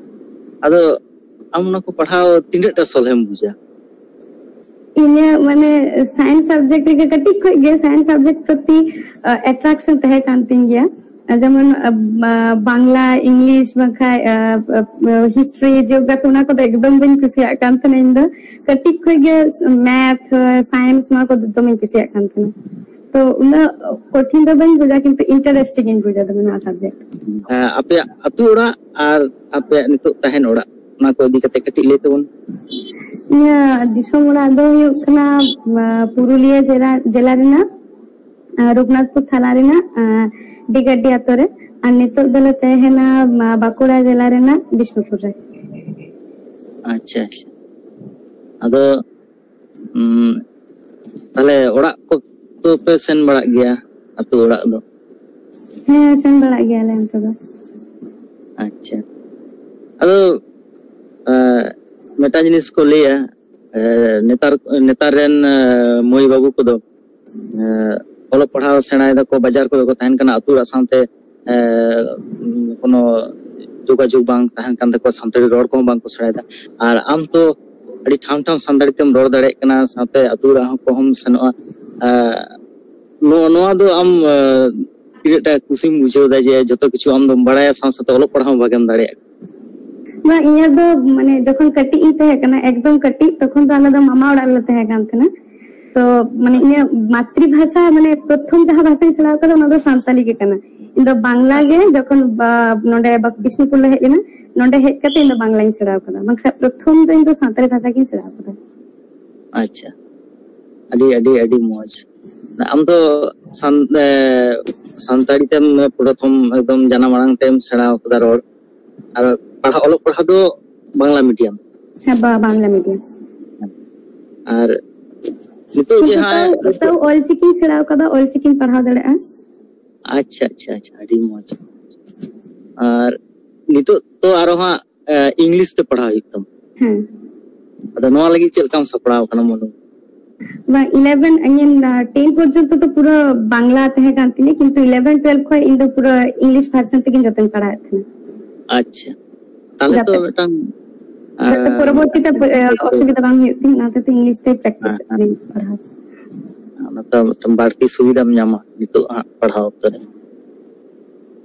ᱟᱫᱚ ᱟᱢ ᱚᱱᱟ ᱠᱚ ᱯᱟᱲᱦᱟᱣ ᱛᱤᱱᱟᱹᱜ ᱴᱟ ᱥᱚᱞᱦᱮᱢ ᱵᱩᱡᱟ? ᱤᱧᱟᱹᱜ ᱢᱟᱱᱮ ᱥᱟᱭᱮᱱᱥ ᱥᱟᱵᱡᱮᱠᱴ ᱨᱮᱜᱮ ᱠᱟᱹᱴᱤᱡ ᱠᱷᱚᱡ ᱜᱮ ᱥᱟᱭᱮᱱᱥ ᱥᱟᱵᱡᱮᱠᱴ ᱯᱨᱚᱛᱤ ᱮᱴᱨᱟᱠᱥᱚᱱ ᱛᱟᱦᱮᱸ ᱠᱟᱱ ᱛᱤᱧ ᱜᱮᱭᱟ᱾ ᱟᱨ ᱡᱮᱢᱚᱱ ᱟᱨ, ᱵᱟ-, ᱵᱟᱝᱞᱟ, ᱤᱝᱞᱤᱥ, ᱵᱟᱝᱠᱷᱟᱡ ᱦᱤᱥᱴᱨᱤ, ᱡᱤᱭᱳᱜᱨᱟᱯᱷᱤ, ᱚᱱᱟ ᱠᱚᱫᱚ ᱮᱠᱫᱚᱢ ᱵᱟᱹᱧ ᱠᱩᱥᱤᱭᱟᱜ ᱠᱟᱱ ᱛᱟᱦᱮᱱᱟ᱾ ᱤᱧ ᱫᱚ ᱠᱟᱹᱴᱤᱡ ᱠᱷᱚᱡ ᱜᱮ ᱢᱮᱛᱷ, ᱥᱟᱭᱮᱱᱥ, ᱱᱚᱣᱟ ᱠᱚᱫᱚ ᱫᱚᱢᱮᱧ ᱠᱩᱥᱤᱭᱟᱜ ᱠᱟᱱ ᱛᱟᱦᱮᱱᱟ᱾ ᱛᱚ ᱩᱱᱟᱹᱜ ᱠᱚᱴᱷᱤᱱ ᱫᱚ ᱵᱟᱹᱧ ᱵᱩᱡᱟ, ᱠᱤᱱᱛᱩ ᱤᱱᱴᱟᱨᱮᱥᱴᱤᱝ ᱤᱧ ᱵᱩᱡᱟ ᱫᱚᱢᱮ ᱱᱚᱣᱟ ᱥᱟᱵᱡᱮᱠᱴ᱾ ᱦᱮᱸ, ᱟᱯᱮᱭᱟᱜ ᱟᱹᱛᱩ ᱚᱲᱟᱜ ᱟᱨ ᱟᱯᱮᱭᱟᱜ ᱱᱤᱛᱚᱜ ᱛᱟᱦᱮᱱ ᱚᱲᱟᱜ, ᱚᱱᱟ ᱠᱚ ᱤᱫᱤ ᱠᱟᱛᱮ ᱠᱟᱹᱴᱤᱡ ᱞᱟᱹᱭ ᱛᱟᱵᱚᱱ᱾ ᱤᱧᱟᱹᱜ ᱫᱤᱥᱚᱢ ᱚᱲᱟᱜ ᱫᱚ ᱦᱩᱭᱩᱜ ᱠᱟᱱᱟ ᱟᱨ, ᱯᱩᱨᱩᱞᱤᱭᱟᱹ ᱡᱮᱞᱟ, ᱡᱮᱞᱟ ᱨᱮᱱᱟᱜ ᱟᱨ, ᱨᱚᱜᱷᱩᱱᱟᱛᱷᱯᱩᱨ ᱛᱷᱟᱱᱟ ᱨᱮᱱᱟᱜ ᱟᱨ, ᱰᱤᱜᱟᱰᱤ ᱟᱛᱳ ᱨᱮ᱾ ᱟᱨ ᱱᱤᱛᱚᱜ ᱫᱚᱞᱮ ᱛᱟᱦᱮᱱᱟ ᱟᱨ, ᱵᱟᱸᱠᱩᱲᱟ ᱡᱮᱞᱟ ᱨᱮᱱᱟᱜ ᱵᱤᱥᱱᱩᱯᱩᱨ ᱨᱮ᱾ ᱟᱪᱪᱷᱟ, ᱟᱪᱪᱷᱟ᱾ ᱟᱫᱚ ᱩᱸ, ᱛᱟᱦᱞᱮ ᱚᱲᱟᱜ ᱠᱚ ᱫᱚ ᱯᱮ ᱥᱮᱱ ᱵᱟᱲᱟᱜ ᱜᱮᱭᱟ, ᱟᱹᱛᱩ ᱚᱲᱟᱜ ᱫᱚ? ᱦᱮᱸ, ᱥᱮᱱ ᱵᱟᱲᱟᱜ ᱜᱮᱭᱟᱞᱮ ᱚᱱᱛᱮ ᱫᱚ᱾ ᱟᱪᱪᱷᱟ᱾ ᱟᱫᱚ ᱟᱨ, ᱢᱤᱫᱴᱟᱝ ᱡᱤᱱᱤᱥ ᱠᱚ ᱞᱟᱹᱭᱟ, ᱟᱨ, ᱱᱮᱛᱟᱨ ᱱᱮᱛᱟᱨ ᱨᱮᱱ ᱟᱨ, ᱢᱟᱹᱭ ᱵᱟᱹᱵᱩ ᱠᱚᱫᱚ ᱟᱨ, ᱚᱞᱚᱜ ᱯᱟᱲᱦᱟᱣ ᱥᱮᱬᱟᱭ ᱫᱟᱠᱚ, ᱵᱟᱡᱟᱨ ᱠᱚᱨᱮ ᱠᱚ ᱛᱟᱦᱮᱱ ᱠᱟᱱᱟ, ᱟᱹᱛᱩ ᱚᱲᱟᱜ ᱥᱟᱶᱛᱮ ᱟᱨ, ᱠᱳᱱᱳ ᱡᱳᱜᱟᱡᱳᱜᱽ ᱵᱟᱝ ᱛᱟᱦᱮᱱ ᱠᱟᱱ ᱛᱟᱠᱚᱣᱟ, ᱥᱟᱱᱛᱟᱲᱤ ᱨᱚᱲ ᱠᱚᱦᱚᱸ ᱵᱟᱝ ᱠᱚ ᱥᱮᱬᱟᱭᱮᱫᱟ᱾ ᱟᱨ ᱟᱢ ᱛᱚ ᱟᱹᱰᱤ ᱴᱷᱟᱢ ᱴᱷᱟᱢ ᱥᱟᱱᱛᱟᱲᱤ ᱛᱮᱢ ᱨᱚᱲ ᱫᱟᱲᱮᱭᱟᱜ ᱠᱟᱱᱟ, ᱥᱟᱶᱛᱮ ᱟᱹᱛᱩ ᱚᱲᱟᱜ ᱦᱚᱸ ᱠᱚᱦᱚᱸᱢ ᱥᱮᱱᱚᱜᱼᱟ᱾ ᱟᱨ ᱱᱚᱣᱟ ᱱᱚᱣᱟ ᱫᱚ ᱟᱢ ᱟᱨ, ᱛᱤᱱᱟᱹᱜ ᱴᱟ ᱠᱩᱥᱤᱢ ᱵᱩᱡᱷᱟᱹᱣ ᱮᱫᱟ ᱡᱮ ᱡᱚᱛᱚ ᱠᱤᱪᱷᱩ ᱟᱢ ᱫᱚᱢ ᱵᱟᱲᱟᱭᱟ, ᱥᱟᱶ ᱥᱟᱶᱛᱮ ᱚᱞᱚᱜ ᱯᱟᱲᱦᱟᱣ ᱦᱚᱸ ᱵᱷᱟᱜᱮᱢ ᱫᱟᱲᱮᱭᱟᱜ ᱠᱟᱱᱟ? ᱵᱟᱝ, ᱤᱧᱟᱹᱜ ᱫᱚ ᱢᱟᱱᱮ ᱡᱚᱠᱷᱚᱱ ᱠᱟᱹᱴᱤᱡ ᱤᱧ ᱛᱟᱦᱮᱸ ᱠᱟᱱᱟ, ᱮᱠᱫᱚᱢ ᱠᱟᱹᱴᱤᱡ, ᱛᱚᱠᱷᱚᱱ ᱫᱚ ᱟᱞᱮ ᱫᱚ ᱢᱟᱢᱟ ᱚᱲᱟᱜ ᱨᱮᱞᱮ ᱛᱟᱦᱮᱸ ᱠᱟᱱ ᱛᱟᱦᱮᱱᱟ᱾ ᱛᱚ ᱢᱟᱱᱮ ᱤᱧᱟᱹᱜ ᱢᱟᱛᱨᱤ ᱵᱷᱟᱥᱟ, ᱢᱟᱱᱮ ᱯᱨᱚᱛᱷᱚᱢ ᱡᱟᱦᱟᱸ ᱵᱷᱟᱥᱟᱧ ᱥᱮᱬᱟ ᱟᱠᱟᱫᱟ, ᱚᱱᱟ ᱫᱚ ᱥᱟᱱᱛᱟᱞᱤ ᱜᱮ ᱠᱟᱱᱟ᱾ ᱤᱧ ᱫᱚ ᱵᱟᱝᱞᱟ ᱜᱮ ᱡᱚᱠᱷᱚᱱ ᱵᱟ-, ᱱᱚᱰᱮ ᱵᱟ-, ᱵᱤᱥᱱᱩᱯᱩᱨ ᱞᱮ ᱦᱮᱡ ᱞᱮᱱᱟ, ᱱᱚᱰᱮ ᱦᱮᱡ ᱠᱟᱛᱮ ᱤᱧ ᱫᱚ ᱵᱟᱝᱞᱟᱧ ᱥᱮᱬᱟ ᱟᱠᱟᱫᱟ, ᱵᱟᱝᱠᱷᱟᱱ ᱯᱨᱚᱛᱷᱚᱢ ᱫᱚ ᱤᱧ ᱫᱚ ᱥᱟᱱᱛᱟᱲᱤ ᱵᱷᱟᱥᱟ ᱜᱤᱧ ᱥᱮᱬᱟ ᱟᱠᱟᱫᱟ᱾ ᱟᱪᱪᱷᱟ, ᱟᱹᱰᱤ ᱟᱹᱰᱤ ᱟᱹᱰᱤ ᱢᱚᱡᱽ᱾ ᱟᱢ ᱫᱚ ᱥᱟᱱ-, ᱮ, ᱥᱟᱱᱛᱟᱲᱤ ᱛᱮᱢ ᱯᱨᱚᱛᱷᱚᱢ ᱮᱠᱫᱚᱢ ᱡᱟᱱᱟᱢ ᱟᱲᱟᱝ ᱛᱮᱢ ᱥᱮᱬᱟ ᱟᱠᱟᱫᱟ ᱨᱚᱲ, ᱟᱨ ᱯᱟᱲᱦᱟᱜ, ᱚᱞᱚᱜ ᱯᱟᱲᱦᱟᱜ ᱫᱚ ᱵᱟᱝᱞᱟ ᱢᱤᱰᱤᱭᱟᱢ? ᱦᱮᱸ, ᱵᱟ-, ᱵᱟᱝᱞᱟ ᱢᱤᱰᱤᱭᱟᱢ᱾ ᱟᱨ ᱱᱤᱛᱚᱜ ᱡᱮ ᱦᱟᱸᱜ ᱛᱟᱹᱣ ᱚᱞᱪᱤᱠᱤᱧ ᱥᱮᱬᱟ ᱟᱠᱟᱫᱟ, ᱚᱞᱪᱤᱠᱤᱧ ᱯᱟᱲᱦᱟᱣ ᱫᱟᱲᱮᱭᱟᱜᱼᱟ᱾ ᱟᱪᱪᱷᱟ, ᱟᱪᱪᱷᱟ, ᱟᱪᱪᱷᱟ, ᱟᱹᱰᱤ ᱢᱚᱡᱽ᱾ ᱟᱨ ᱱᱤᱛᱚᱜ ᱛᱚ ᱟᱨᱚ ᱦᱟᱸᱜ, ᱮ, ᱤᱝᱞᱤᱥ ᱛᱮ ᱯᱟᱲᱦᱟᱣ ᱦᱩᱭᱩᱜ ᱛᱟᱢᱟ᱾ ᱦᱮᱸ᱾ ᱟᱫᱚ ᱱᱚᱣᱟ ᱞᱟᱹᱜᱤᱫ ᱪᱮᱫ ᱞᱮᱠᱟᱢ ᱥᱟᱯᱲᱟᱣ ᱟᱠᱟᱱᱟ ᱢᱚᱱᱳ? ᱵᱟᱝ, eleven, ᱤᱧ, ᱟ, ten ᱯᱚᱨᱡᱚᱱᱛᱚ ᱫᱚ ᱯᱩᱨᱟᱹ ᱵᱟᱝᱞᱟ ᱛᱟᱦᱮᱸ ᱠᱟᱱ ᱛᱤᱧᱟᱹ, ᱠᱤᱱᱛᱩ eleven twelve ᱠᱷᱚᱱ ᱤᱧ ᱫᱚ ᱯᱩᱨᱟᱹ English version ᱛᱮᱜᱮ ᱡᱚᱛᱚᱧ ᱯᱟᱲᱦᱟᱣᱮᱫ ᱛᱟᱦᱮᱸᱱᱟ᱾ ᱟᱪᱪᱷᱟ, ᱛᱟᱦᱞᱮ ᱛᱚ ᱡᱟᱛᱮ, ᱢᱤᱫᱴᱟᱝ, ᱡᱟᱛᱮ ᱟᱸ, ᱯᱚᱨᱚᱵᱚᱨᱛᱤ ᱛᱮ, ᱮ, ᱚᱥᱩᱵᱤᱫᱷᱟ ᱵᱟᱝ ᱦᱩᱭᱩᱜ ᱛᱤᱧ, ᱚᱱᱟ ᱦᱚᱛᱮᱡ ᱤᱝᱞᱤᱥ ᱛᱮ practice ᱮᱫ ᱛᱟᱦᱮᱸᱱᱤᱧ ᱯᱟᱲᱦᱟᱣ᱾ ᱚᱱᱟ ᱛᱚ ᱢᱤᱫᱴᱟᱝ ᱵᱟᱹᱲᱛᱤ ᱥᱩᱵᱤᱫᱷᱟᱢ ᱧᱟᱢᱟ ᱱᱤᱛᱚᱜ ᱦᱟᱸᱜ ᱯᱟᱲᱦᱟᱣ ᱚᱠᱛᱚ ᱨᱮ᱾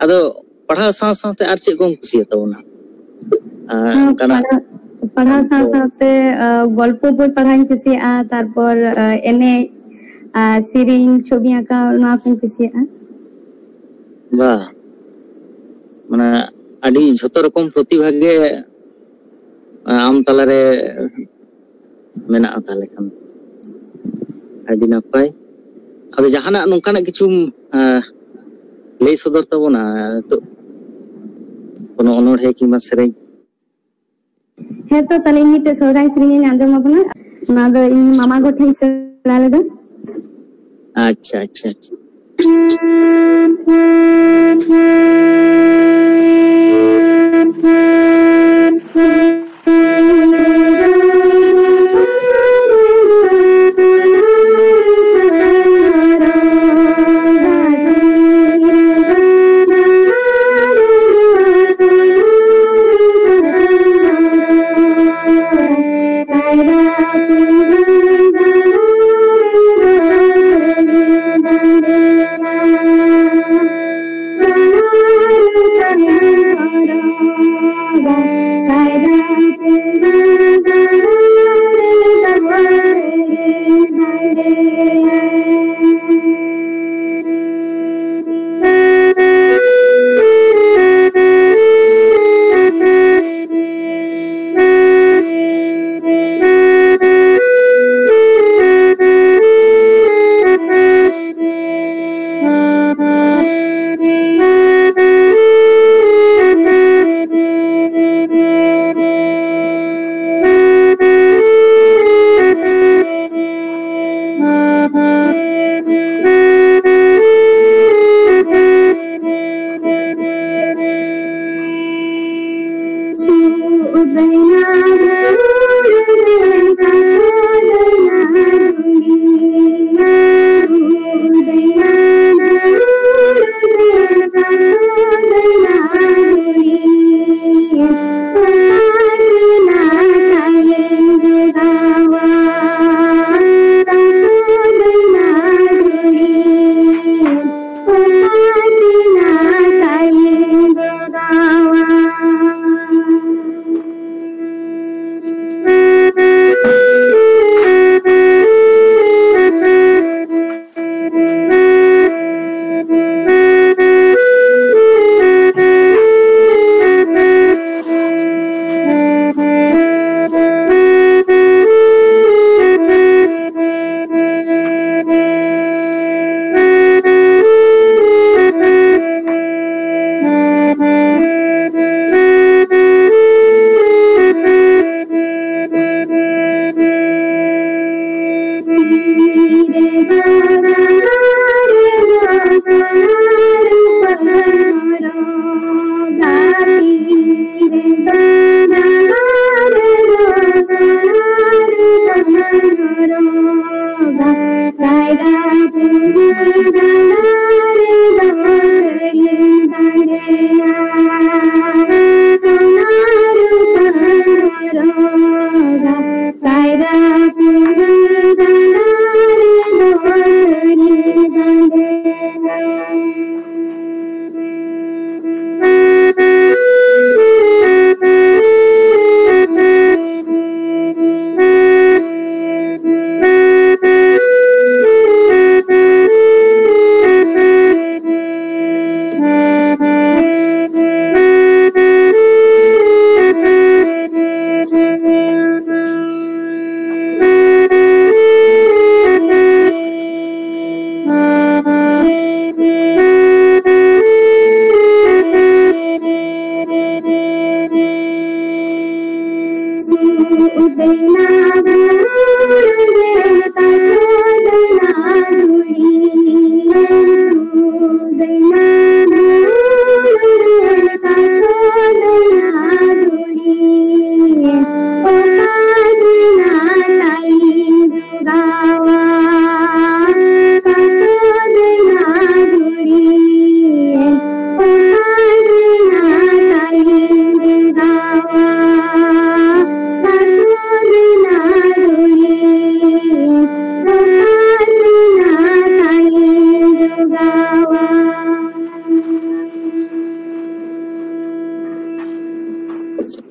ᱟᱫᱚ ᱯᱟᱲᱦᱟᱣ ᱥᱟᱶ ᱥᱟᱶᱛᱮ ᱟᱨ ᱪᱮᱫ ᱠᱚᱢ ᱠᱩᱥᱤᱭᱟᱜ ᱛᱟᱵᱚᱱᱟ? ᱟᱨ ᱦᱮᱸ, ᱚᱱᱠᱟᱱᱟᱜ ᱯᱟᱲᱦᱟᱣ, ᱯᱟᱲᱦᱟᱣ ᱥᱟᱶ ᱥᱟᱶᱛᱮ, ᱟ, ᱜᱚᱞᱯᱚ ᱵᱳᱭ ᱯᱟᱲᱦᱟᱣ ᱤᱧ ᱠᱩᱥᱤᱭᱟᱜᱼᱟ, ᱛᱟᱨᱯᱚᱨ, ᱟ, ᱮᱱᱮᱡ, ᱟ, ᱥᱮᱨᱮᱧ, ᱪᱷᱚᱵᱤ ᱟᱸᱠᱟᱣ, ᱱᱚᱣᱟ ᱠᱚᱧ ᱠᱩᱥᱤᱭᱟᱜᱼᱟ᱾ ᱵᱟ, ᱢᱟᱱᱮ ᱟᱹᱰᱤ ᱡᱷᱚᱛᱚ ᱨᱚᱠᱚᱢ ᱯᱨᱚᱛᱤᱵᱷᱟ ᱜᱮ ᱟᱢ ᱛᱟᱞᱟᱨᱮ ᱢᱮᱱᱟᱜᱼᱟ, ᱛᱟᱦᱞᱮ ᱠᱷᱟᱱ ᱟᱹᱰᱤ ᱱᱟᱯᱟᱭ᱾ ᱟᱫᱚ ᱡᱟᱦᱟᱱᱟᱜ ᱱᱚᱝᱠᱟᱱᱟᱜ ᱠᱤᱪᱷᱩᱢ, ᱟᱸ, ᱞᱟᱹᱭ ᱥᱚᱫᱚᱨ ᱛᱟᱵᱚᱱᱟ ᱱᱤᱛᱚᱜ, ᱠᱳᱱᱳ ᱚᱱᱚᱬᱦᱮ ᱠᱤᱝᱵᱟ ᱥᱮᱨᱮᱧ? ᱦᱮᱸ ᱛᱚ, ᱛᱟᱦᱞᱮ ᱤᱧ ᱢᱤᱫᱴᱮᱡ ᱥᱚᱦᱨᱟᱭ ᱥᱮᱨᱮᱧ ᱤᱧ ᱟᱸᱡᱚᱢ ᱟᱵᱚᱱᱟ᱾ ᱚᱱᱟ ᱫᱚ ᱤᱧ ᱢᱟᱢᱟ ᱜᱚ ᱴᱷᱮᱱ ᱤᱧ ᱥᱮᱬᱟ ᱞᱮᱫᱟ᱾ ᱟᱪᱪᱷᱟ, ᱟᱪᱪᱷᱟ, ᱟᱪᱪᱷᱟ᱾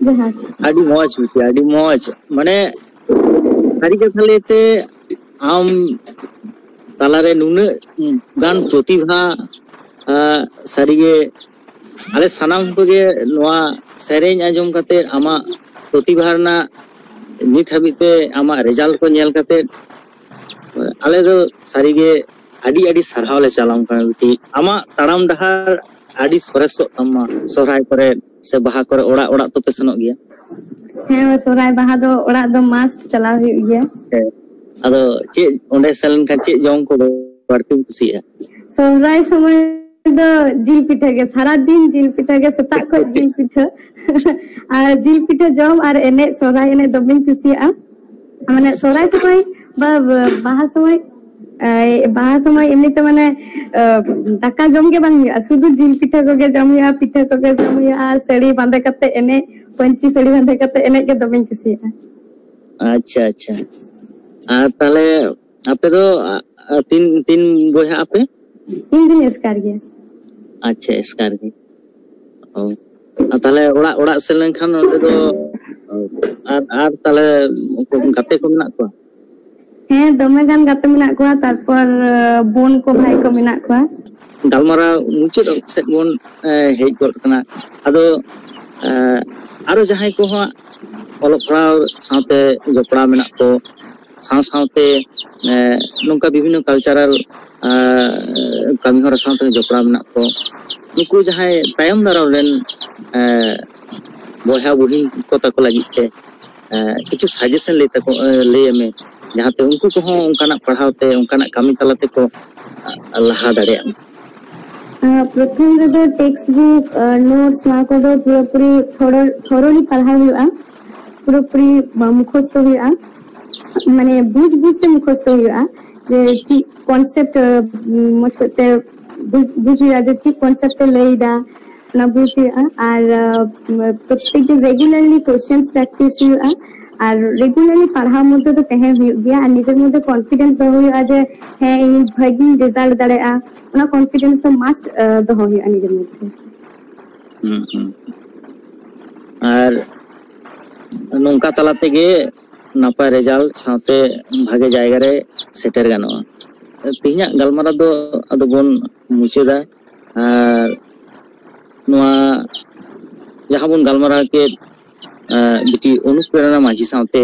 ᱡᱚᱦᱟᱨ᱾ ᱟᱹᱰᱤ ᱢᱚᱡᱽ ᱵᱤᱴᱤ, ᱟᱹᱰᱤ ᱢᱚᱡᱽ᱾ ᱢᱟᱱᱮ ᱥᱟᱹᱨᱤ ᱠᱟᱛᱷᱟ ᱞᱟᱹᱭᱛᱮ ᱟᱢ ᱛᱟᱞᱟᱨᱮ ᱱᱩᱱᱟᱹᱜ ᱜᱟᱱ ᱯᱨᱚᱛᱤᱵᱷᱟ, ᱟᱸ, ᱥᱟᱹᱨᱤᱜᱮ ᱟᱞᱮ ᱥᱟᱱᱟᱢ ᱠᱚᱜᱮ ᱱᱚᱣᱟ ᱥᱮᱨᱮᱧ ᱟᱸᱡᱚᱢ ᱠᱟᱛᱮ, ᱟᱢᱟᱜ ᱯᱨᱚᱛᱤᱵᱷᱟ ᱨᱮᱱᱟᱜ ᱱᱤᱛ ᱦᱟᱹᱵᱤᱡ ᱛᱮ ᱟᱢᱟᱜ ᱨᱮᱡᱟᱞᱴ ᱠᱚ ᱧᱮᱞ ᱠᱟᱛᱮ, ᱟᱞᱮ ᱫᱚ ᱥᱟᱹᱨᱤᱜᱮ ᱟᱹᱰᱤ ᱟᱹᱰᱤ ᱥᱟᱨᱦᱟᱣ ᱞᱮ ᱪᱟᱞᱟᱢ ᱠᱟᱱᱟ ᱵᱤᱴᱤ᱾ ᱟᱢᱟᱜ ᱛᱟᱲᱟᱢ ᱰᱟᱦᱟᱨ ᱟᱹᱰᱤ ᱥᱚᱨᱮᱥᱚᱜ ᱛᱟᱢᱟ᱾ ᱥᱚᱦᱨᱟᱭ ᱠᱚᱨᱮ ᱥᱮ ᱵᱟᱦᱟ ᱠᱚᱨᱮ ᱚᱲᱟᱜ ᱚᱲᱟᱜ ᱛᱚᱯᱮ ᱥᱮᱱᱚᱜ ᱜᱮᱭᱟ? ᱦᱮᱸ, ᱥᱚᱦᱨᱟᱭ ᱵᱟᱦᱟ ᱫᱚ ᱚᱲᱟᱜ ᱫᱚ ᱢᱟᱥᱴ ᱪᱟᱞᱟᱣ ᱦᱩᱭᱩᱜ ᱜᱮᱭᱟ᱾ ᱦᱮᱸ᱾ ᱟᱫᱚ ᱪᱮᱫ, ᱚᱸᱰᱮ ᱥᱮᱱ ᱞᱮᱱᱠᱷᱟᱱ ᱪᱮᱫ ᱡᱚᱢ ᱠᱚ ᱵᱟᱹᱲᱛᱤᱢ ᱠᱩᱥᱤᱭᱟᱜᱼᱟ? ᱥᱚᱦᱨᱟᱭ ᱥᱚᱢᱚᱭ ᱫᱚ ᱡᱤᱞ ᱯᱤᱴᱷᱟᱹ ᱜᱮ, ᱥᱟᱨᱟ ᱫᱤᱱ ᱡᱤᱞ ᱯᱤᱴᱷᱟᱹ ᱜᱮ, ᱥᱮᱛᱟᱜ ᱠᱷᱚᱱ ᱡᱤᱞ ᱯᱤᱴᱷᱟᱹ᱾ ᱟᱨ ᱡᱤᱞ ᱯᱤᱴᱷᱟᱹ ᱡᱚᱢ ᱟᱨ ᱮᱱᱮᱡ, ᱥᱚᱦᱨᱟᱭ ᱮᱱᱮᱡ ᱫᱚᱢᱮᱧ ᱠᱩᱥᱤᱭᱟᱜᱼᱟ᱾ ᱢᱟᱱᱮ ᱥᱚᱦᱨᱟᱭ ᱥᱚᱢᱚᱭ ᱵᱟ-, ᱵᱟ-, ᱵᱟᱦᱟ ᱥᱚᱢᱚᱭ, ᱮ, ᱵᱟᱦᱟ ᱥᱚᱢᱚᱭ ᱮᱢᱱᱤᱛᱮ ᱢᱟᱱᱮ, ᱮ, ᱫᱟᱠᱟ ᱡᱚᱢ ᱜᱮ ᱵᱟᱝ ᱦᱩᱭᱩᱜᱼᱟ, ᱥᱩᱫᱷᱩ ᱡᱤᱞ ᱯᱤᱴᱷᱟᱹ ᱠᱚᱜᱮ ᱡᱚᱢ ᱦᱩᱭᱩᱜᱼᱟ, ᱯᱤᱴᱷᱟᱹ ᱠᱚᱜᱮ ᱡᱚᱢ ᱦᱩᱭᱩᱜᱼᱟ, ᱟᱨ ᱥᱟᱹᱲᱤ ᱵᱟᱸᱫᱮ ᱠᱟᱛᱮ ᱮᱱᱮᱡ, ᱯᱟᱹᱧᱪᱤ ᱥᱟᱹᱲᱤ ᱵᱟᱸᱫᱮ ᱠᱟᱛᱮ ᱮᱱᱮᱡ ᱜᱮ ᱫᱚᱢᱮᱧ ᱠᱩᱥᱤᱭᱟᱜᱼᱟ᱾ ᱟᱪᱪᱷᱟ, ᱟᱪᱪᱷᱟ᱾ ᱟᱨ ᱛᱟᱦᱞᱮ ᱟᱯᱮ ᱫᱚ ᱟ, ᱟ, ᱛᱤᱱ ᱛᱤᱱ ᱵᱚᱭᱦᱟ ᱟᱯᱮ? ᱤᱧ ᱫᱩᱧ ᱮᱥᱠᱟᱨ ᱜᱮᱭᱟ᱾ ᱟᱪᱪᱷᱟ, ᱮᱥᱠᱟᱨ ᱜᱮ᱾ ᱚ᱾ ᱟᱨ ᱛᱟᱦᱞᱮ ᱚᱲᱟᱜ ᱚᱲᱟᱜ ᱥᱮᱱ ᱞᱮᱱᱠᱷᱟᱱ ᱚᱸᱰᱮ ᱫᱚ ᱟᱨ ᱟᱨ ᱛᱟᱦᱞᱮ ᱩᱱᱠᱩ ᱜᱟᱛᱮ ᱠᱚ ᱢᱮᱱᱟᱜ ᱠᱚᱣᱟ? ᱦᱮᱸ, ᱫᱚᱢᱮ ᱜᱟᱱ ᱜᱟᱛᱮ ᱢᱮᱱᱟᱜ ᱠᱚᱣᱟ᱾ ᱛᱟᱨᱯᱚᱨ ᱟᱸ, ᱵᱳᱱ ᱠᱚ, ᱵᱷᱟᱭ ᱠᱚ ᱢᱮᱱᱟᱜ ᱠᱚᱣᱟ᱾ ᱜᱟᱞᱢᱟᱨᱟᱣ ᱢᱩᱪᱟᱹᱫ ᱥᱮᱫ ᱵᱚᱱ ᱮ, ᱦᱮᱡ ᱜᱚᱫ ᱠᱟᱱᱟ᱾ ᱟᱫᱚ ᱮ, ᱟᱨᱚ ᱡᱟᱦᱟᱸᱭ ᱠᱚᱦᱚᱸ ᱚᱞᱚᱜ ᱯᱟᱲᱦᱟᱣ ᱥᱟᱶᱛᱮ ᱡᱚᱯᱲᱟᱣ ᱢᱮᱱᱟᱜ ᱠᱚ, ᱥᱟᱶ ᱥᱟᱶᱛᱮ ᱮ, ᱱᱚᱝᱠᱟ ᱵᱤᱵᱷᱤᱱᱱᱚ ᱠᱟᱞᱪᱟᱨᱟᱞ ᱠᱟᱹᱢᱤ ᱦᱚᱨᱟ ᱥᱟᱶᱛᱮ ᱡᱚᱯᱲᱟᱣ ᱢᱮᱱᱟᱜ ᱠᱚ, ᱱᱩᱠᱩ ᱡᱟᱦᱟᱸᱭ ᱛᱟᱭᱚᱢ ᱫᱟᱨᱟᱢ ᱨᱮᱱ ᱮ, ᱵᱚᱭᱦᱟ ᱵᱩᱦᱤᱱ ᱠᱚ ᱛᱟᱠᱚ ᱞᱟᱹᱜᱤᱫ ᱛᱮ ᱮ, ᱠᱤᱪᱷᱩ ᱥᱟᱡᱮᱥᱚᱱ ᱞᱟᱹᱭ ᱛᱟᱠᱚ ᱮ, ᱞᱟᱹᱭ ᱢᱮ, ᱡᱟᱦᱟᱸᱛᱮ ᱩᱱᱠᱩ ᱠᱚᱦᱚᱸ ᱚᱱᱠᱟᱱᱟᱜ ᱯᱟᱲᱦᱟᱣ ᱛᱮ, ᱚᱱᱠᱟᱱᱟᱜ ᱠᱟᱹᱢᱤ ᱛᱟᱞᱟ ᱛᱮᱠᱚ ᱞᱟᱦᱟ ᱫᱟᱲᱮᱭᱟᱜ ᱢᱟ᱾ ᱟᱸ, ᱯᱨᱚᱛᱷᱚᱢ ᱨᱮᱫᱚ ᱴᱮᱠᱥᱴ ᱵᱩᱠ, ᱟᱸ, ᱱᱳᱴᱥ, ᱱᱚᱣᱟ ᱠᱚᱫᱚ ᱯᱩᱨᱟᱹᱯᱩᱨᱤ ᱛᱷᱚᱨᱚ-, ᱛᱷᱚᱨᱚᱞᱤ ᱯᱟᱲᱦᱟᱣ ᱦᱩᱭᱩᱜᱼᱟ᱾ ᱯᱩᱨᱟᱹᱯᱩᱨᱤ ᱵᱟ-, ᱢᱩᱠᱷᱚᱥᱛᱚ ᱦᱩᱭᱩᱜᱼᱟ᱾ ᱢᱟᱱᱮ ᱵᱩᱡᱽ ᱵᱩᱡᱽ ᱛᱮ ᱢᱩᱠᱷᱚᱥᱛᱚ ᱦᱩᱭᱩᱜᱼᱟ, ᱡᱮ ᱪᱮᱫ ᱠᱚᱱᱥᱮᱯᱴ, ᱟᱸ, ᱢᱚᱡᱽ ᱠᱚᱡᱛᱮ ᱵᱩᱡᱽ, ᱵᱩᱡᱽ ᱦᱩᱭᱩᱜᱼᱟ ᱡᱮ ᱪᱮᱫ ᱠᱚᱱᱥᱮᱯᱴ ᱮ ᱞᱟᱹᱭ ᱮᱫᱟ, ᱚᱱᱟ ᱵᱩᱡᱽ ᱦᱩᱭᱩᱜᱼᱟ᱾ ᱟᱨ, ᱟᱸ, ᱯᱨᱚᱛᱮᱠ ᱫᱤᱱ ᱨᱮᱜᱩᱞᱟᱨᱞᱤ ᱠᱚᱥᱪᱮᱱᱥ ᱯᱨᱮᱠᱴᱤᱥ ᱦᱩᱭᱩᱜᱼᱟ᱾ ᱟᱨ ᱨᱮᱜᱩᱞᱟᱨᱞᱤ ᱯᱟᱲᱦᱟᱣ ᱢᱚᱫᱽᱫᱷᱮ ᱫᱚ ᱛᱟᱦᱮᱸ ᱦᱩᱭᱩᱜ ᱜᱮᱭᱟ᱾ ᱟᱨ ᱱᱤᱡᱮᱨ ᱢᱚᱫᱽᱫᱷᱮ ᱠᱚᱱᱯᱷᱤᱰᱮᱱᱥ ᱫᱚᱦᱚ ᱦᱩᱭᱩᱜᱼᱟ ᱡᱮ ᱦᱮᱸ, ᱤᱧ ᱵᱷᱟᱹᱜᱤᱧ ᱨᱮᱡᱟᱞᱴ ᱫᱟᱲᱮᱭᱟᱜᱼᱟ᱾ ᱚᱱᱟ ᱠᱚᱱᱯᱷᱤᱰᱮᱱᱥ ᱫᱚ ᱢᱟᱥᱴ ᱫᱚᱦᱚ ᱦᱩᱭᱩᱜᱼᱟ ᱱᱤᱡᱮᱨ ᱢᱚᱫᱽᱫᱷᱮ᱾ ᱦᱩᱸ, ᱦᱩᱸ᱾ ᱟᱨ ᱱᱚᱝᱠᱟ ᱛᱟᱞᱟ ᱛᱮᱜᱮ ᱱᱟᱯᱟᱭ ᱨᱮᱡᱟᱞᱴ ᱥᱟᱶᱛᱮ ᱵᱷᱟᱜᱮ ᱡᱟᱭᱜᱟ ᱨᱮ ᱥᱮᱴᱮᱨ ᱜᱟᱱᱚᱜᱼᱟ᱾ ᱛᱮᱦᱮᱧᱟᱜ ᱜᱟᱞᱢᱟᱨᱟᱣ ᱫᱚ ᱟᱫᱚ ᱵᱚᱱ ᱢᱩᱪᱟᱹᱫᱟ᱾ ᱟᱨ ᱱᱚᱣᱟ ᱡᱟᱦᱟᱸ ᱵᱚᱱ ᱜᱟᱞᱢᱟᱨᱟᱣ ᱠᱮᱫ, ᱟᱸ, ᱵᱤᱴᱤ ᱚᱱᱩᱯᱨᱮᱨᱚᱱᱟ ᱢᱟᱹᱡᱷᱤ ᱥᱟᱶᱛᱮ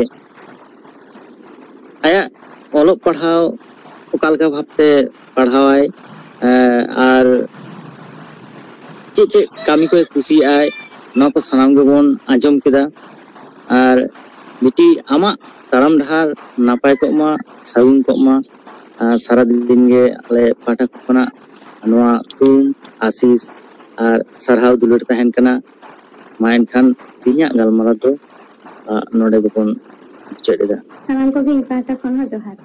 ᱟᱭᱟᱜ ᱚᱞᱚᱜ ᱯᱟᱲᱦᱟᱣ ᱚᱠᱟ ᱞᱮᱠᱟ ᱵᱷᱟᱵᱛᱮ ᱯᱟᱲᱦᱟᱣᱟᱭ, ᱟᱸ, ᱟᱨ ᱪᱮᱫ ᱪᱮᱫ ᱠᱟᱹᱢᱤ ᱠᱚᱭ ᱠᱩᱥᱤᱭᱟᱜᱼᱟᱭ, ᱱᱚᱣᱟ ᱠᱚ ᱥᱟᱱᱟᱢ ᱜᱮᱵᱚᱱ ᱟᱸᱡᱚᱢ ᱠᱮᱫᱟ᱾ ᱟᱨ ᱵᱤᱴᱤ, ᱟᱢᱟᱜ ᱛᱟᱲᱟᱢ ᱰᱟᱦᱟᱨ ᱱᱟᱯᱟᱭ ᱠᱚᱜ ᱢᱟ, ᱥᱟᱹᱜᱩᱱ ᱠᱚᱜ ᱢᱟ᱾ ᱟᱨ ᱥᱟᱨᱟ ᱫᱤᱱ ᱜᱮ ᱟᱞᱮ ᱯᱟᱦᱴᱟ ᱠᱷᱚᱱᱟᱜ ᱱᱚᱣᱟ ᱛᱷᱩᱢ, ᱟᱥᱤᱥ ᱟᱨ ᱥᱟᱨᱦᱟᱣ ᱫᱩᱞᱟᱹᱲ ᱛᱟᱦᱮᱱ ᱠᱟᱱᱟ᱾ ᱢᱟ ᱮᱱᱠᱷᱟᱱ ᱛᱮᱦᱮᱧᱟᱜ ᱜᱟᱞᱢᱟᱨᱟᱣ ᱫᱚ, ᱟ, ᱱᱚᱰᱮ ᱜᱮᱵᱚᱱ ᱢᱩᱪᱟᱹᱫ ᱮᱫᱟ᱾ ᱥᱟᱱᱟᱢ ᱠᱚᱜᱮ ᱤᱧ ᱯᱟᱦᱴᱟ ᱠᱷᱚᱱ ᱦᱚᱸ ᱡᱚᱦᱟᱨ᱾